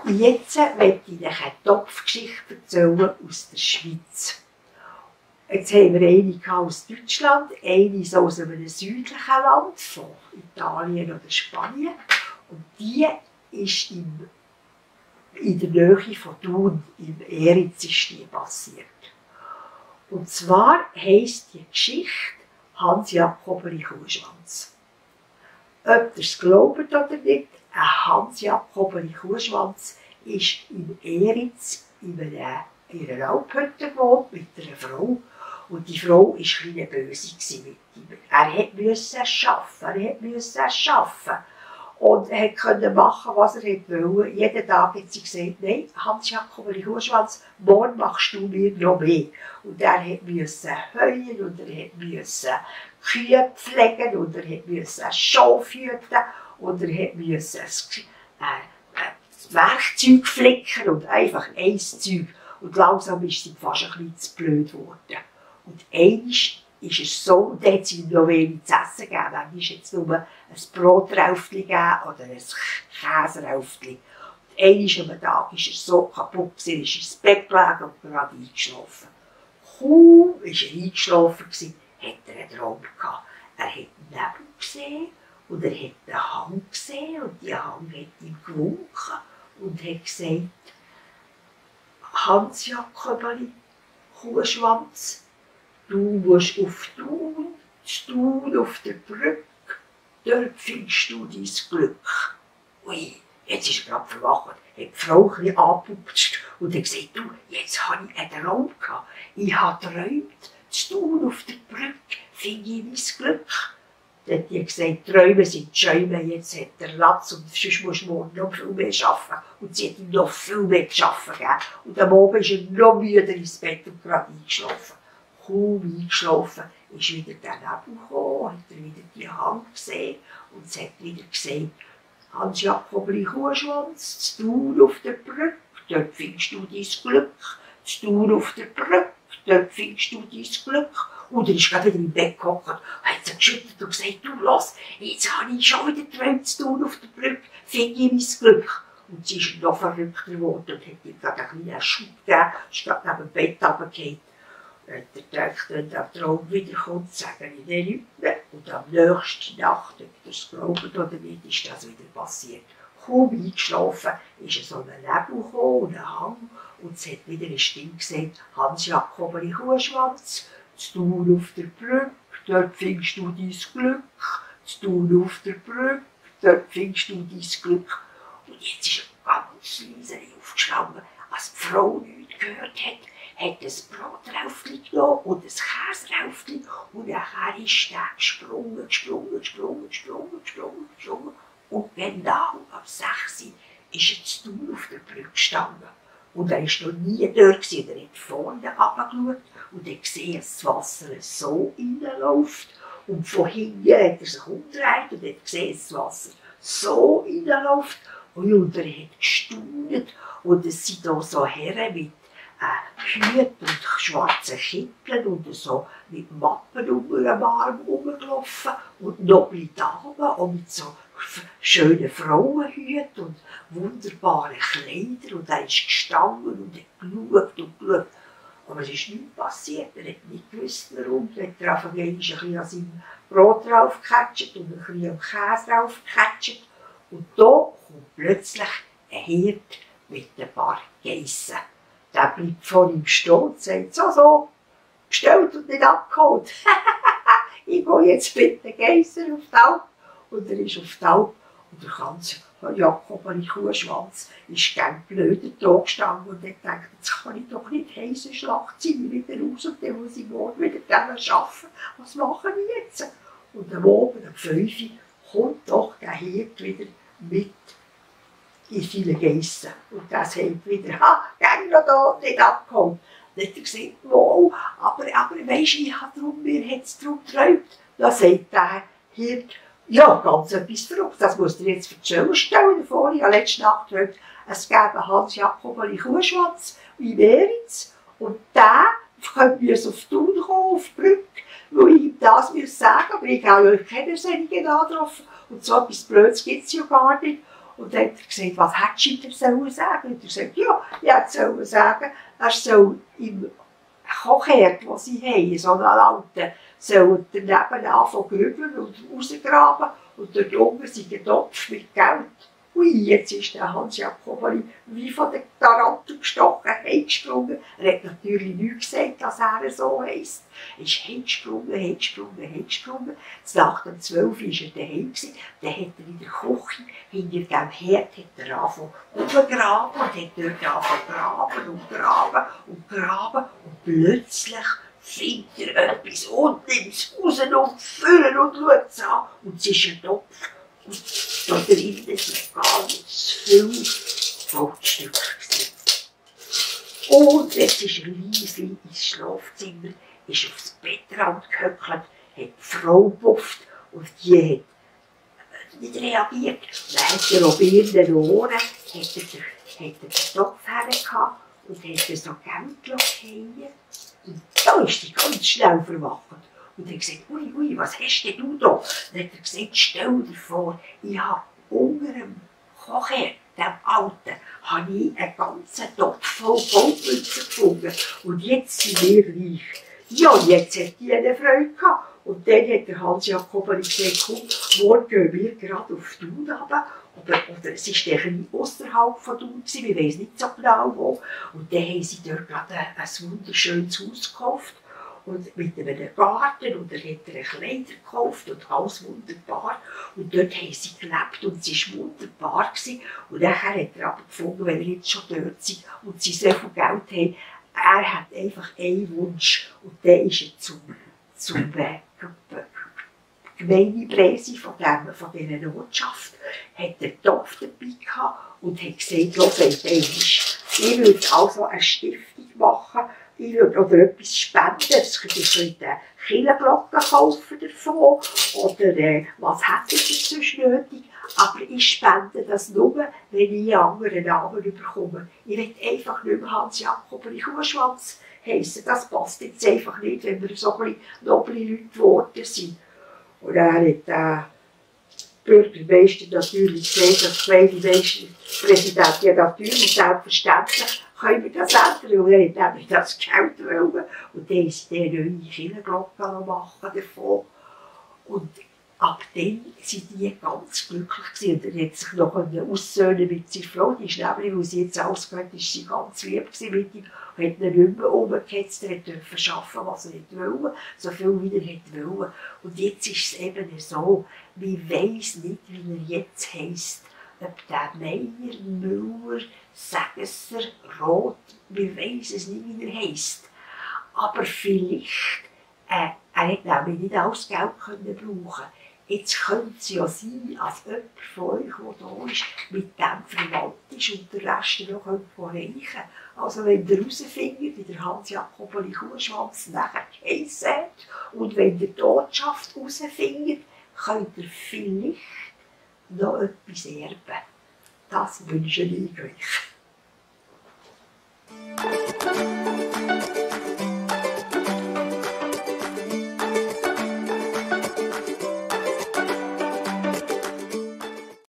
Jetzt möchte ich euch eine Topfgeschichte erzählen aus der Schweiz. Jetzt haben wir eine aus Deutschland, eine aus einem südlichen Land, von Italien oder Spanien. Und die ist in der Nähe von Thun, im Eriz, ist die passiert. Und zwar heisst die Geschichte Hans-Jakobeli Kuhschwanz. Ob ihr es glaubt oder nicht, ein Hans-Jakobeli Kuhschwanz ist im Eriz in einer Alphütte gewohnt mit einer Frau. Und die Frau war ein bisschen böse mit ihm. Er musste arbeiten. Und er konnte machen, was er wollte. Jeden Tag hat sie gesagt, nein, Hans-Jakobeli Kuhschwanz, morgen machst du mir noch mehr. Und er musste heuen und er musste Kühe pflegen und er musste Schafe hüten und er musste das Werkzeug flicken und einfach ein Zeug. Und langsam ist sie fast ein bisschen zu blöd geworden. Und einmal ist es so, und dann hat sie ihm noch wenig zu essen gegeben. Dann ist jetzt nur ein Brotraufchen gegeben oder ein Käseraufchen. Und einmal am Tag ist er so kaputt gewesen, er ist ins Bett gelegen und gerade eingeschlafen. Kaum war er eingeschlafen, hat er einen Traum gehabt. Er hat einen Nebel gesehen und er hat einen Hang gesehen und die Hang hat ihm gewunken und hat gesagt, Hans-Jakobeli Kuhschwanz, du musst auf Thun auf der Brücke, dort findest du dein Glück. Ui, jetzt ist er gerade verwacht, hat die Frau ein bisschen angeputscht und hat gesagt, du, jetzt habe ich einen Traum gehabt. Ich habe geträumt, zu Thun auf der Brücke finde ich mein Glück. Dann hat die gesagt, Träume sind Schäume, jetzt hat er Latz und sonst musst du morgen noch viel mehr arbeiten. Und sie hat ihm noch viel mehr zu arbeiten gegeben. Und am Abend ist er noch müder ins Bett und gerade eingeschlafen. Kaum eingeschlafen, ist wieder der Nebel gekommen, hat er wieder die Hand gesehen und es hat wieder gesagt, Hans-Jakobeli Kuhschwanz, zu Thun auf der Brücke, dort findest du dein Glück. Zu Thun auf der Brücke, dort findest du dein Glück. Und er ist gerade wieder im Bett gehockt, hat sich geschüttelt und gesagt, du lass, jetzt habe ich schon wieder geträumt, zu Thun auf der Brücke, finde ich mein Glück. Und sie ist noch verrückter geworden und hat ihm gerade einen kleinen Schub gegeben, ist gerade neben dem Bett runtergefallen. Und er gedacht, wenn der Traum wiederkommt, sage ich dir nichts mehr. Und am nächsten Nacht, ob ihr es glaubt oder nicht, ist das wieder passiert. Kaum eingeschlafen, ist so ein Nebel gekommen und ein Hang. Und es hat wieder eine Stimme gesagt, Hans-Jakobeli Kuhschwanz, zu Thun auf der Brücke, dort findest du dein Glück. Zu Thun auf der Brücke, dort findest du dein Glück. Und jetzt ist er ganz leise aufgestanden, als die Frau nichts gehört hat ein Brotraufchen genommen und ein Käseraufchen und nachher ist er gesprungen. Und genau ab 6 Uhr ist er zu Thun auf der Brücke gestanden. Und er war noch nie dort, er hat vorne runtergeschaut und hat gesehen, dass das Wasser so reinläuft. Und von hinten hat er sich umgedreht und hat gesehen, dass das Wasser so reinläuft. Und er hat gestaunt. Und es sind da so Herren mit Hüten und schwarzen Kitteln und so mit Mappen um den Arm rumgelaufen. Und noch ein Damen auch mit so schönen Frauenhüten und wunderbaren Kleidern. Und er ist gestanden und hat geschaut. Aber es ist nichts passiert. Er hat nicht gewusst, warum. Er hat er einfach ein bisschen an seinem Brot draufgekatscht und ein bisschen am Käse draufgekatscht. Und da kommt plötzlich ein Hirt mit ein paar Geissen. Der bleibt vor ihm stehen und sagt, so, bestellt und nicht abgeholt. Ich gehe jetzt mit den Geissen auf die Alp. Und er ist auf die Alp und der Hans-Jakobeli Kuhschwanz ist gern blöder da gestanden und hat gedacht, jetzt kann ich doch nicht heissen Schlagzeilen wieder raus und dann muss ich morgen wieder arbeiten. Was mache ich jetzt? Und am Abend, um 5 Uhr, kommt doch der Hirt wieder mit in viele Geissen. Und das hat wieder, gern noch da, nicht abgeholt. Dann hat er gesagt, wow, aber weisst du, mir hat es darum geträumt. Da sagt der Hirt, ja, ganz etwas verrückt, das musst du dir jetzt erzählen. Stell dir vor, ich habe letzte Nacht geträumt, es gäbe Hans-Jakobeli Kuhschwanz im Eriz und der könnte auf Thun kommen, auf die Brücke, weil ich ihm das sagen muss, aber ich habe ja keine solchen angetroffen und so etwas Blödes gibt es ja gar nicht. Und dann hat er gesagt, was hättest du ihm sagen sollen? Und er sagt, ja, ich hätte sagen, er soll im Kochherd, den sie haben, so einen alten, soll daneben anfangen grübeln und rausgraben. Und dort oben sind ein Topf mit Geld. Ui, jetzt ist der Hans-Jakobeli wie von der Tarantel gestochen, heimgesprungen. Er hat natürlich nicht gesagt, dass er so heisst. Er ist heimgesprungen. Nach dem 12 war er daheim. Dann hat er in der Küche, hinter dem Herd, angefangen umzugraben und hat dort angefangen graben. Und plötzlich findet er etwas und nimmt es raus und füllen und schaut es an. Und es ist ein Topf. Und da drinnen sind ganz viele Goldstücke. Und jetzt ist er leise ins Schlafzimmer, ist aufs Bettrand gehöckelt, hat die Frau gebufft und die hat nicht reagiert. Dann hat er auch Birnen und Ohren, hat er den Topf hergehabt und hat er so Geld fallen. Und da ist sie ganz schnell verwacht. Und er hat gesagt, ui, was hast denn du da? Dann hat er gesagt, stell dir vor, ich habe unter dem Kochherd, dem Alten, habe ich einen ganzen Topf voll Goldmünzen gefunden. Und jetzt sind wir reich. Ja, und jetzt hat die eine Freude gehabt. Und dann hat der Hans-Jakobeli gesagt, komm, morgen gehen wir gerade auf Thun runter. Oder es war ein bisschen ausserhalb von Thun, wir wissen nicht so genau wo. Und dann haben sie dort gerade ein wunderschönes Haus gekauft. Und mit einem Garten und dann hat er Kleider gekauft und alles wunderbar. Und dort haben sie gelebt und es war wunderbar. Und dann hat er aber gefunden, wenn er jetzt schon dort ist und sie so viel Geld haben, er hat einfach einen Wunsch. Und der ist er zum Gemeindepräsi von dieser Ortschaft, hat den Topf dabei gehabt und hat gesagt, ich würde also eine Stiftung machen, oder etwas spenden. Ihr könnt eine Kirchenglocke kaufen davon oder was hättet ihr sonst nötig. Aber ich spende das nur, wenn ich einen anderen Namen bekomme. Ich will einfach nicht mehr Hans-Jakobeli Kuhschwanz heissen. Das passt jetzt einfach nicht, wenn wir so ein bisschen noble Leute geworden sind. Und er hat der Bürgermeister natürlich gesagt, dass der Gemeindepräsident ja natürlich selbstverständlich können wir das ändern, weil er hat nämlich das Geld wollen. Und dann ist die neue Kirchenglocke machen davon. Und ab dann sind die ganz glücklich gewesen. Und er hat sich noch aussöhnen mit seiner Frau. Die ist nämlich, weil sie jetzt ausgehört ist, sie ganz lieb mit ihm. Und hat ihn nicht mehr umgehetzt. Er durfte schaffen, was er wollte, so viel wie er wollte. Und jetzt ist es eben so, man weiss nicht, wie er jetzt heisst. Ob der Meier, Müller, Segesser, Roth, wir weiss es nicht, wie er heisst. Aber vielleicht, er hat nämlich nicht alles Geld brauchen. Jetzt könnte es ja sein, als jemand von euch, der da ist, mit dem verwandt ist und der Rest noch reichen kann. Also wenn ihr herausfindet, wie der Hans-Jakobeli Kuhschwanz nachher geheissen hat, und wenn ihr die Ortschaft herausfindet, könnt ihr vielleicht noch etwas erben. Das wünsche ich euch.